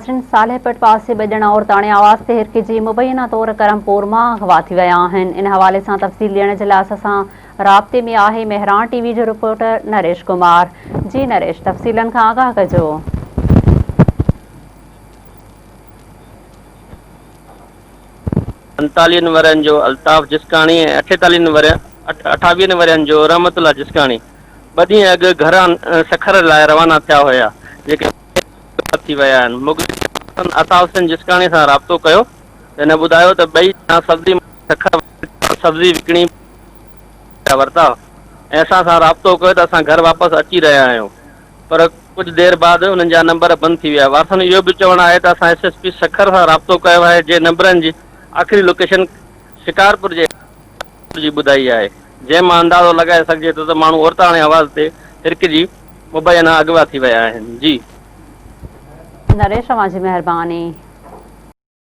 ناظرين صالح پٽ پاسي ٻه ڄڻا عورتاڻي آواز تي هرکجي مبينا طور ڪرمپور مان اغوا ٿي ويا آهن ان حوالي سان تفصيل ڏيڻ جي لاء اسان سان رابطي ۾ آهي مهراڻ ٽي وي جو رپورٽر نريش ڪمار جي نريش تفصيلن کان آگاهه ڪجو. پنتاليهن ورهين جو الطاف جسڪاڻي ۽ اٺيتاليهن ورهين اٺاويهن ورهين جو رحمت الله جسڪاڻي ٻه ڏينهن اڳ گهران سکر لاء روانا ٿيا هيا جيڪي اغوا ٿي ويا آهن. مغوي حسن عطا حسين جسڪاڻي سان رابطو ڪيو ته هن ٻڌايو ته ٻئي ڄڻا سبزي منڊي سکر وڃي سبزي وڪڻي پيا ورتا ۽ اسان سان رابطو ڪيو ته اسان گهر واپس اچي رهيا آهيون پر ڪجهه دير بعد انهن جا نمبر بند ٿي ويا. وارثن اهو به چوڻ آهي ته اسان ايس ايس پي سکر سان رابطو ڪيو آهي جنهن نمبرن جي آخري لوڪيشن شڪارپور جي جي ٻڌائي آهي جنهن مان اندازو لڳائي سگهجي ٿو ته ماڻهو عورتاڻي آواز تي هرکجي مبينا اغوا ٿي ويا آهن. جي. نريش اوهان جي مهرباني.